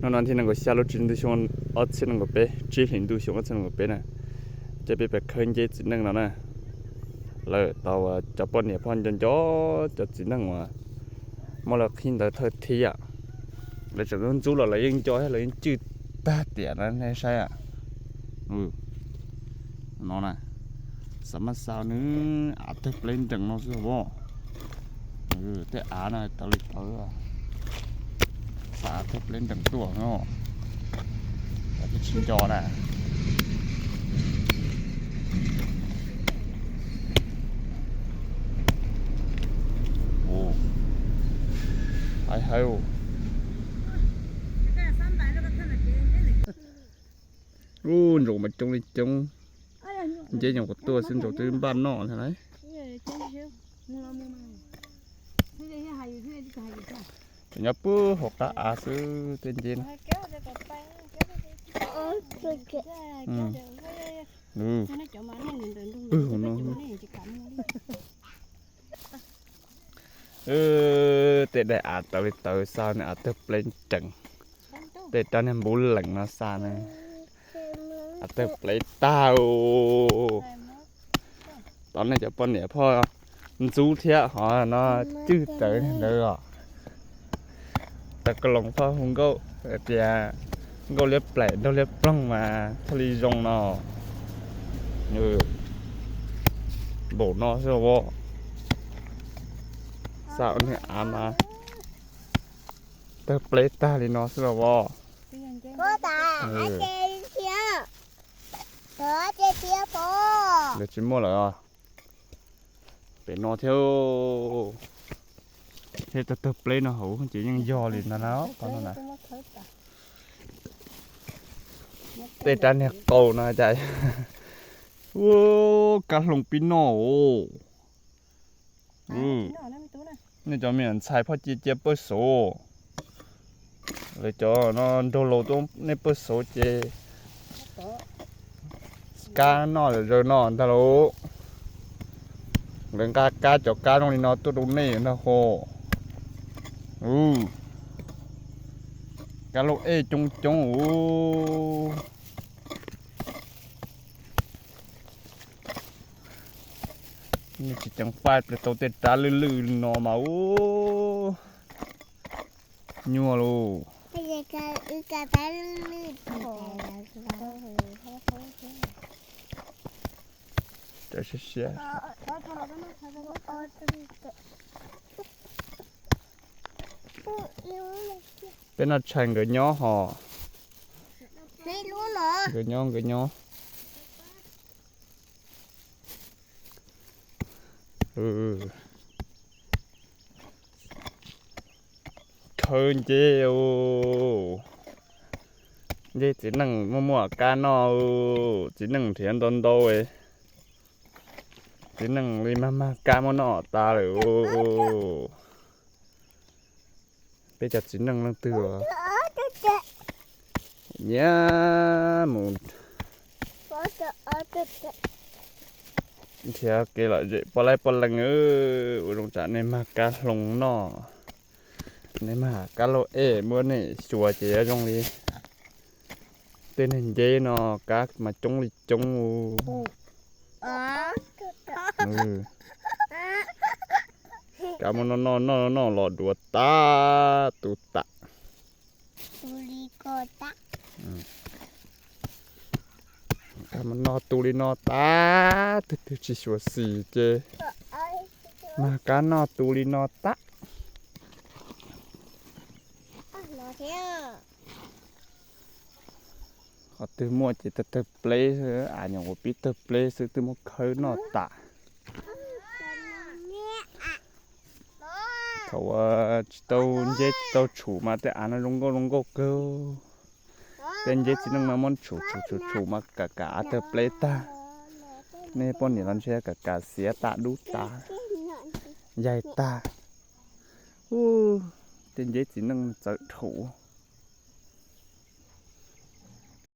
Hnub no thib nees nkaum xya lub tsib hli ntuj xyoo ob txhiab nees nkaum peb, tsib hlis ntuj xyoo ob txhiab nees nkaum peb na, ces peb pais khawb nceb txiv neej no na. Lawv tau cov poj niam phauj nco nco cov txiv neej uas muab lawv qhib ntawv thawj thiab. Lawv tseem ntxub los lawv yeej nco thiab lawv yeej cwj tag tiam na nej saib. No na, xav mas xav nws av tawg pleb nrees no xwb os. Tej av no tawv li tawv, xav av tawg pleb nrees tuaj no, twb tsis nco na. Haib haib. Ub, ntsaum mas coob li coob. Nceb nyuam qhuav tuaj xwb ntsaum twb npaj noj ntag lauj. Ces nyob puag hauv qab av xwb tej nceb no. Pwg hauv no. Tej daim av tawv li tawv xa nws av tawg pleb nrees. Tej rab niag npub lees no xa nws av tawg pleb tag. Tau nej cov poj niam phauj ntxub thiab ho no cwj rawv ntawd os. Tau koj loos phauj hu nkauj tias nkauj liab plaim nraug liab ploog mas thiaj li zoo no. Npaum no xwb os. Xa ua niag av mas tawg pleb tag li no xwb los os. Lawv tsis muaj lawm os. Pem no thiab. Thiab tawg tawg pleb no hauv ces yeej yog li no na, qhov no na. Tej rab niag qau no cas. Ua, kab hloov pib noj os. Nej cov me nyuam ntxhais phauj cia cia pawj xauv. Lawv cov no nraug laus tuaj nej pawj xauv ces kab noj zaws no ntag lauj. Lawv nqa kab cov kab zoo li no tuaj rau nej ntag hos. Kab lauj ej coob coob os. Tsis ceev faj ple tau tej rab lwj lwj no mas ub, nyuaj lauj. Peb noj tshais nkawd nyob hos. Nkawd nyob, nkawd nyob. Khawb nceb, nceb txiv neej muaj muaj kab noj, txiv neej nrhiav ntau ntau, txiv neej li mag mag kab muab noj tas lawm. Peb cov txiv neej leej twg nyiam mus nrhiav kev lom zem poj laib poj leeg, ua zoo tsam nej mag kab hloov noj, nej mag kab lauj ej muab nej xyuas ces yuav zoo li tej neeg nceb no, kab mas coob li coob. Kab muab noj noj noj noj los duav tas tu tas. Kab muab noj tu li no tas, twg twg tsis xyuas xim ces mag kab noj tu li no tas. Qhov twg muaj ces tawg tawg pleb xwb, av nyuam qhuav pib tawg pleb xwb twb muab khawb noj tas. Thaum tsis tau nceb tsis tau tshum mas tej av no zoo nkauj zoo nkauj kawg. Tej nceb txiv neej no muab tshum tshum tshum tshum mas kam kam av tawg pleb tag. Nej poj niam los ntshe kam kam xiav tas dub tas, yaig tag. Ub, tej nceb txiv neej txawv dhau.